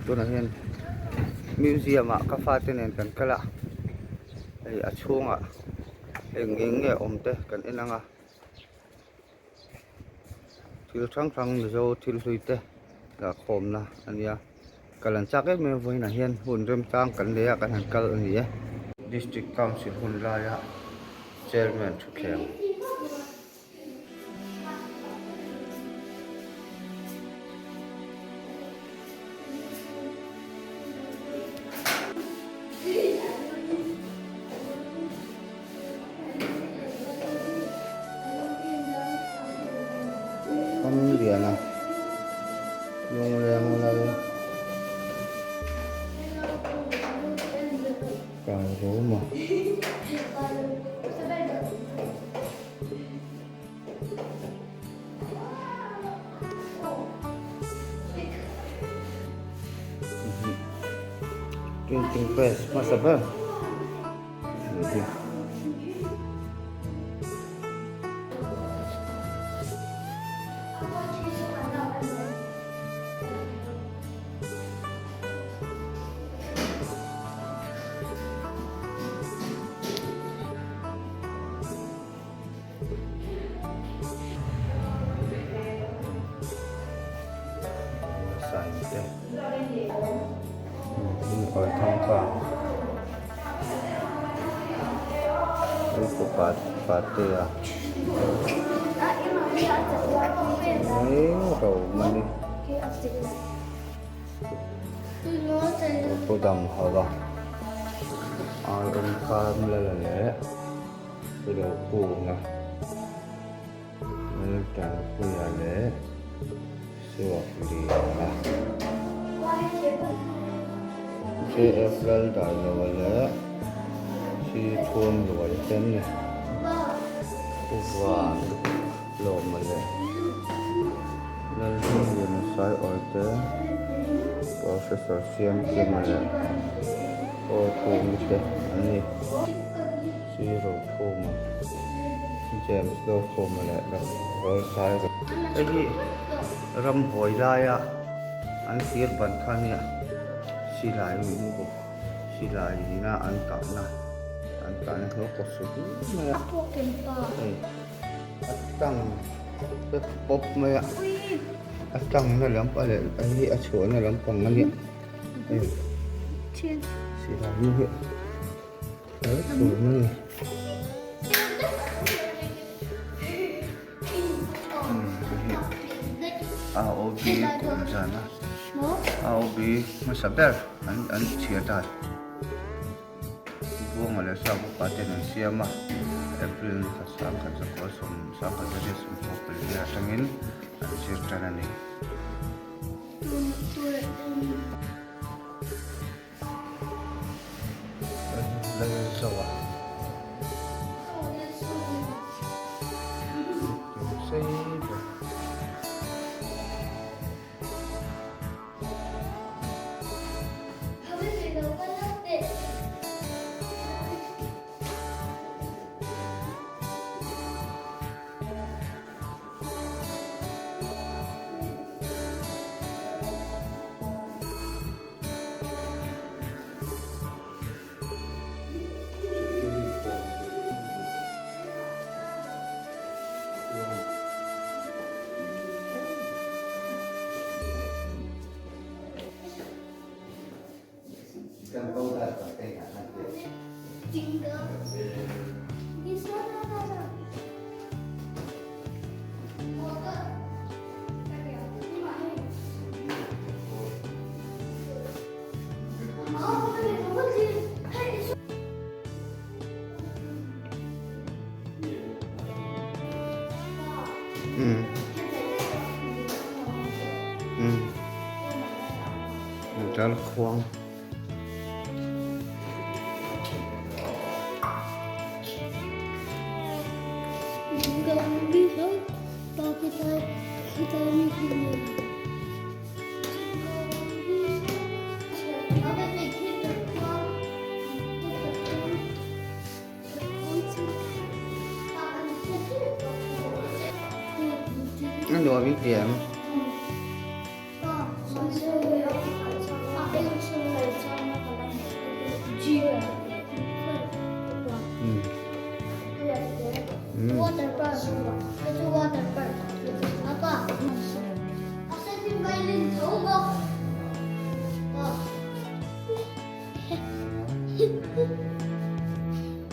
Tunah hian museum ah ka fate nen kan kal a, hei a chhungah eng eng nge awm te kan en ang a, thil hrang hrang mizo thil hlui te dah khawmna a nia. Kal an chak em em vawiinah hian hun remchang kan nei a kan han kal a ni e. District Council hun laia Chairman thutthleng. Ramliana Lungleng lal kai rum a. Printing press hmasa ber a ni. Ilo kunga Laltanpuia leh Suakliana JF Laldailova leh Sithuamluaia te an ni. Pu Van Lawma leh Lalhmingliana Saiawi te, Professor Siamkima leh Aw Khumi te an ni. Zero Khuma, James Dokhuma leh Rawlsai. Hei hi ramhuai laia an thir ban kha nia silai silai ina an kahna an kahna hlawk kawt sut mai a hei a tang pep pawp mai a a tangna lampang leh hei hi a chhuahna lampang a nia hei silai mu hi. AOB kum zan a AOB hmasa ber an an chhiar dan Buanga leh Sap upa ten an siam a April ni khat sangkhat zakua sawm sangkhat zariat sawmthum pali atangin an zir tan a ni. Darkhuang. A nuam i ti em?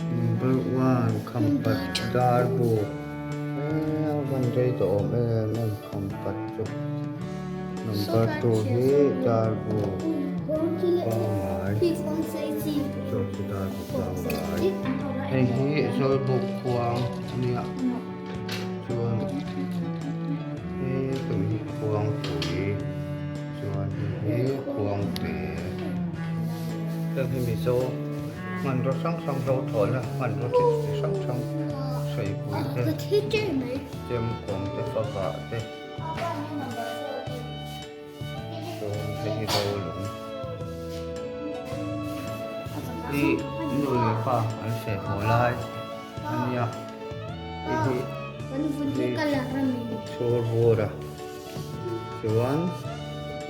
Number one khampat dar buk a van rei tawh awm em em khampat chu number two hi dar buk pangngai chu chu dar buk pangngai hei hi zawlbuk khuang a nia chuan he hi khuangpui. Chuan hei hi khuangte heng hi Mizo hmanraw hrang hrang zo thawhna hmanraw chi chi hrang hrang hreipui te chemkawm te favah te chuan hei hi rolung hi nu leh pa an hreh haw lai a nia hei hi chhur bur a. Chuan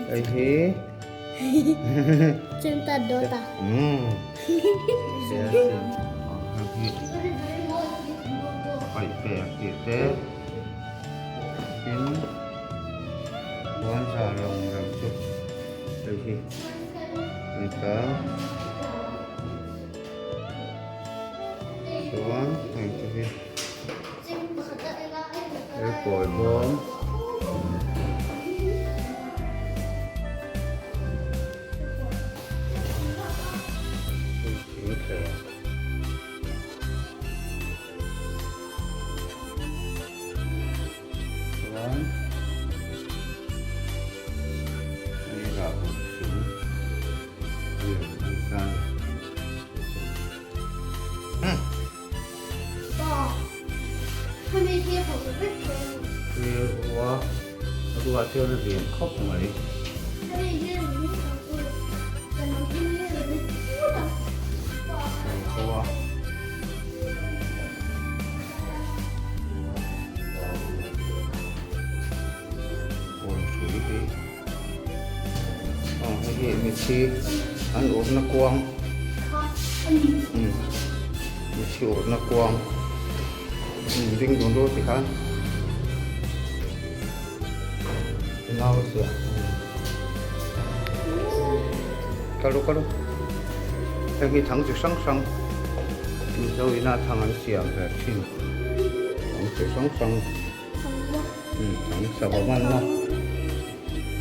hei hi Chunta dawta. Umm. Hei hi paih pek tih te tin puanzar lawng rem chu hei hi a ni ta. Chuan heng te hi. He kawi bawm hei thing thleng chuan hei rahbuk thing lian an tan Rua a ruah chuan a lian khawp mai. Khua. Kawn hrui hi. Aw hei hi mithi an urna kuang mithi urna kuang ding dun ru ti khan nau chiah kalu kalu heng hi thang chi hrang hrang mizo ina thang an siam ve thin thang chi hrang hrang. Thang sava manna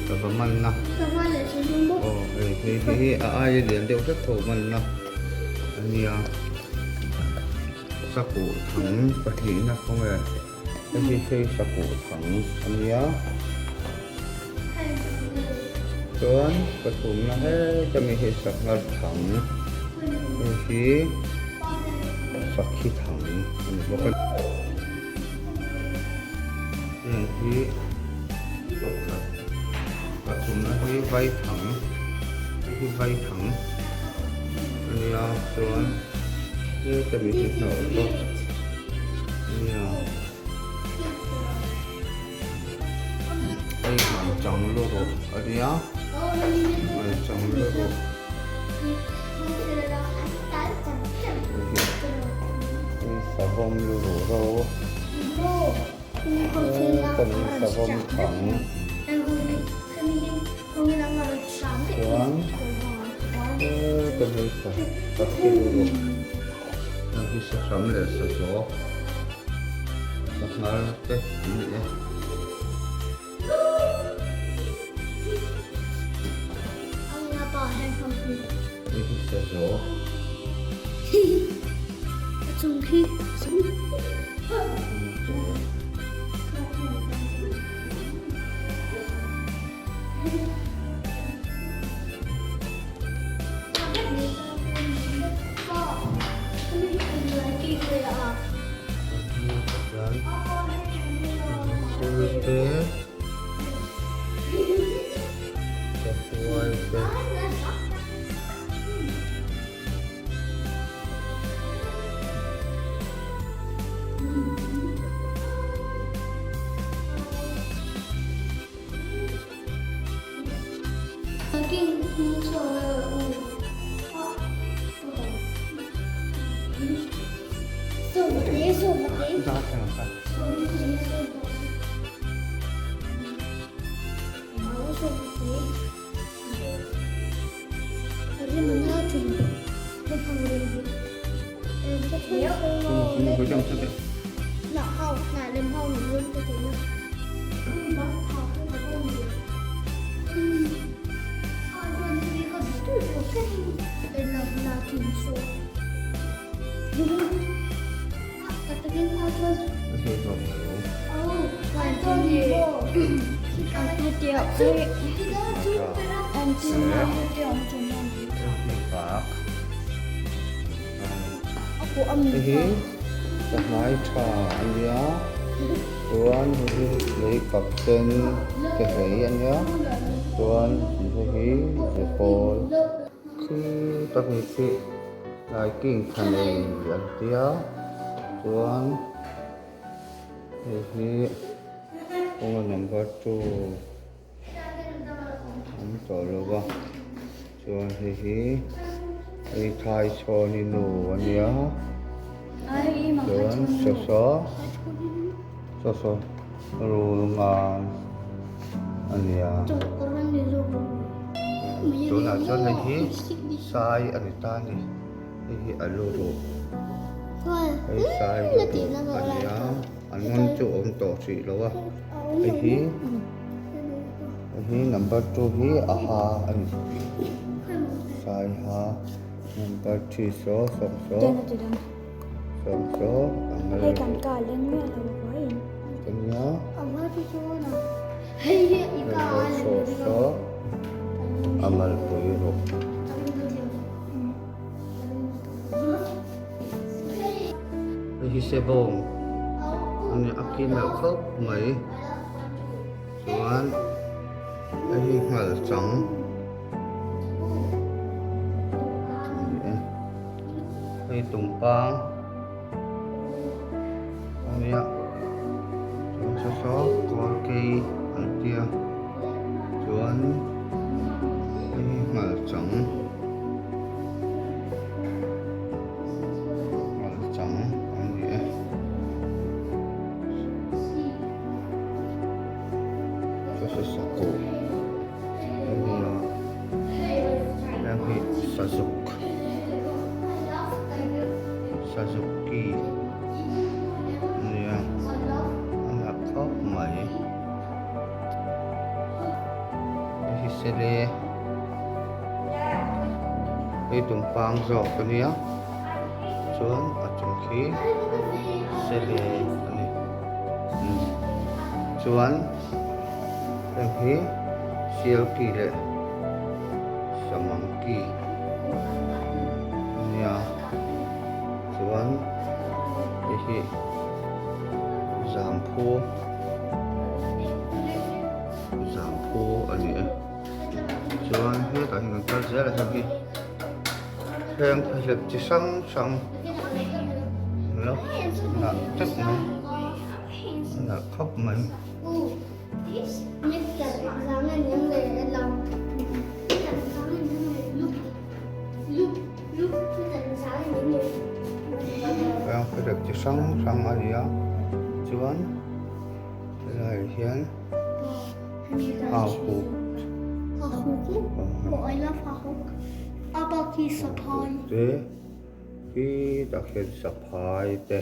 sava manna aw hei hei hei hi a aia lian deuh hlek tho manna a nia sakuh thang pahnihna khawnge hei hi hei sakuh thang a nia chuan pathumna heta mi hi sanghar thang hei hi sakhi thang a ni bawk a. Heng hi pakhat pathumna hi vaithang hei hi vaithang a nia chuan heta mi hi hnawh bawk a nia hei hmanchang luruh a nia hmanchang luruh. Savawm lu ruh ro kan savawm thang chuan kan hei sakhi lu ruh heng hi sahram leh sazaw sanghal te an ni e. Hei hi sazaw. Te sahuai te Hei hi sahnai tha a nia chuan hei hi lei kap sen te hlei a nia chuan hei hi zekawl khi ta hei khi laiking tha nei an tia chuan hei hi kawng number 2 An tawh lo va chuan hei hi hei thai chhawni nu a nia chuan saw saw saw saw rul ngan a nia tunah chuan hei hi sai a ni ta a ni hei hi a lu ruh hei sai lu ruh a nia an ngawn chu a awm tawh hrih lo a hei hi. Hei hi number 2 hi a ha a ni sai ha number 3 saw sawm saw sawm saw a ngal Hei kan ka leng miah lo vawiin. Ania number 4 saw a malpui rawh. Hei hi sebawng a ni a ki nalh khawp mai. Chuan hei hi nghal chang a ni e hei tumpang a nia chuan saw saw kawl kei an tia chuan hei hi nghal chang nghal chang a ni e. Sazuk Suzuki ania a nalh khawp mai hei hi sele hei tumpang zawk ania chuan a chung khi sele a ni. Chuan heng hi sialki leh samangki a nia chuan hei hi zamphu zamphu a ni e chuan hetah hian kan kal zel a heng hi heng thlahlep chi hrang hrang lo dah teuh mai a nalh khawp mai. Heng thlahlep chi hrang hrang a ni a chuan helaiah hian hauhuk te khi tah khian saphai te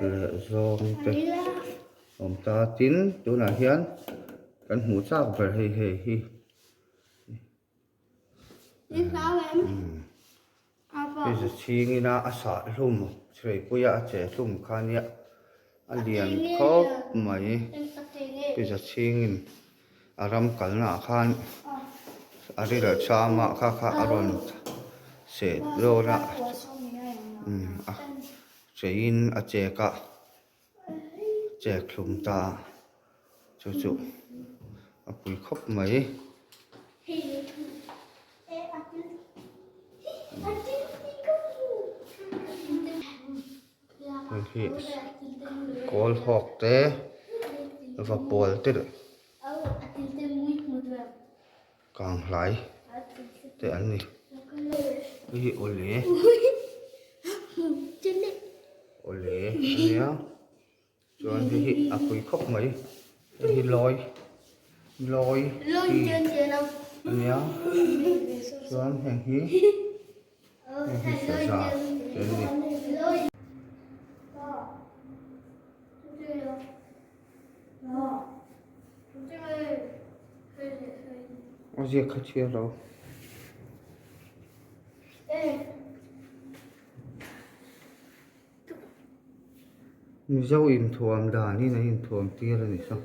leh zawng te awm ta tin tunah hian kan hmuh chak ber hei hei hi. Hei zu chhingin a a sah hlum chhreipuia a che hlum kha nia a lian khawp mai pizza chhingin a ram kalna ah khan a ri leh cham a kha kha a rawn seh dawn a a cheiin a chek a chek hlum ta chu chu a pui khawp mai. Hei hi kawl hawk te va pawl te leh kang hlai te an ni hei hi awle awle a nia chuan hei hi a pui khawp mai hei hi lawi lawi chi a nia chuan heng hi heng hi saza te an ni. A ziak kha chhiar lo. Mizo inthuam danin an inthuam tir a ni saw.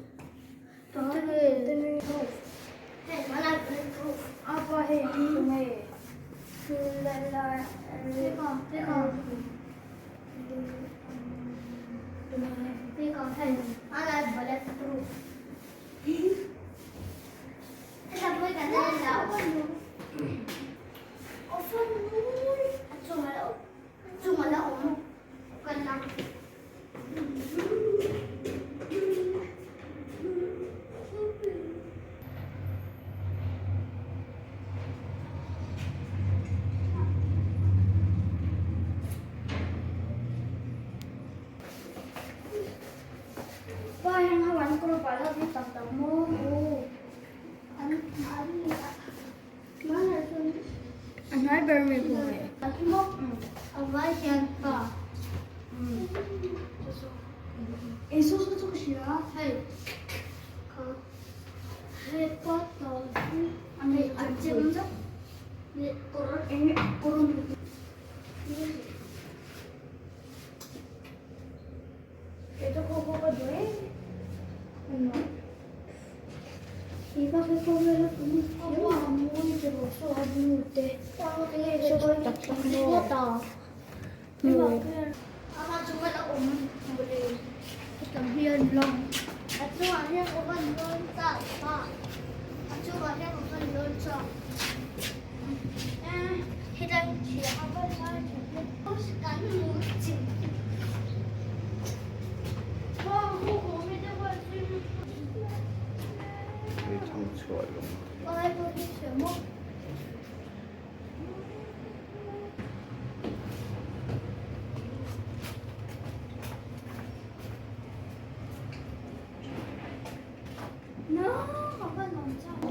Thangchhuah lung.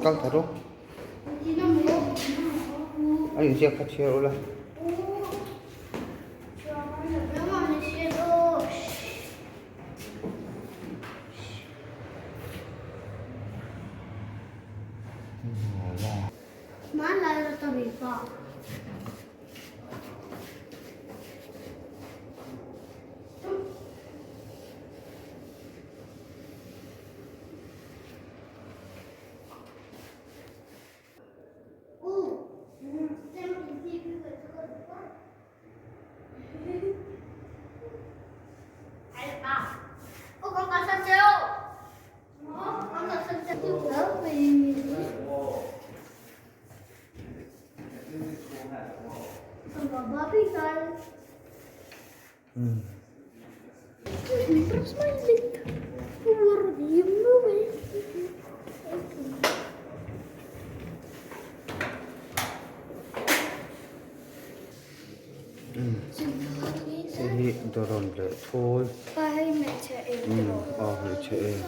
Kal tha rawh. A inziak kha chhiar ula. Hei hi dawrawn leh thul aw hmeichhe em.